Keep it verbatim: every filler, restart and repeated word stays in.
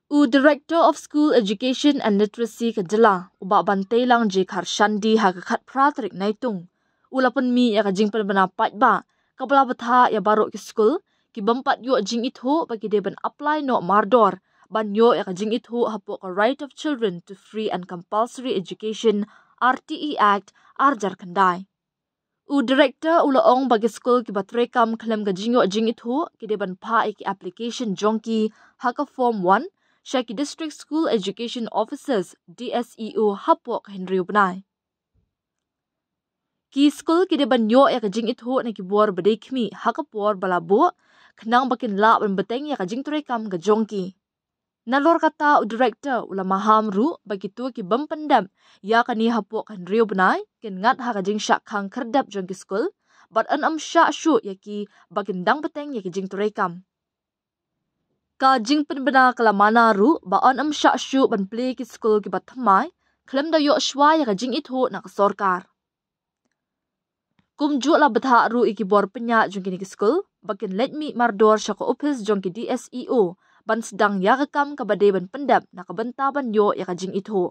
U Director of School Education and Literacy ka jylla, u Bah Banteilang J Kharshandi, ha ka khatphra tarik Naitung, u la pynmih ïa ka jingpynbna paidbah kaba la bthah ïa baroh ki skul ki bym pat ïoh jingithuh ba ki dei ban apply noh mardor ban ïoh ïa ka jingithuh hapoh ka Right of Children to Free and Compulsory Education, R T E Act, ar hajar khyndai. U Director u la ong ba ki skul kiba treikam khlem ka jingïoh jingithuh ki dei ban phah ïa ki application jong ki ha ka form one sha ki District School Education Officers, D S E O, hapoh ka hynriew bnai. Ki skul ki dei ban ïoh ïa ka jingithuh na ki bor ba dei khmih ha ka por ba la buh, khnang ba kin lah ban bteng ïa ka jingtreikam ka jong ki. Nalor kata, u Director u la maham ruh ba kito ki bym pyndep ïa kane hapoh ka hynriew bnai kin ngat ha ka jingshah khang khyrdep jong ki skul, bad yn ym shah shuh ïa ki ba kin dang bteng ïa ki jingtreikam. Ka jingpynbna ka la mana ruh ba yn ym shah shuh ban plie ki skul kiba thymmai khlem da ïoh shuwa ïa ka jingithuh na ka sorkar. Kumjuh la bthah ruh ïa ki bor pynïaid jong kine ki skul ba kin leit mih mardor sha ka ophis jong ki D S E O ban sdang ïa ka kam kaba dei ban pyndep na ka bynta ban ïoh ïa ka jingithuh.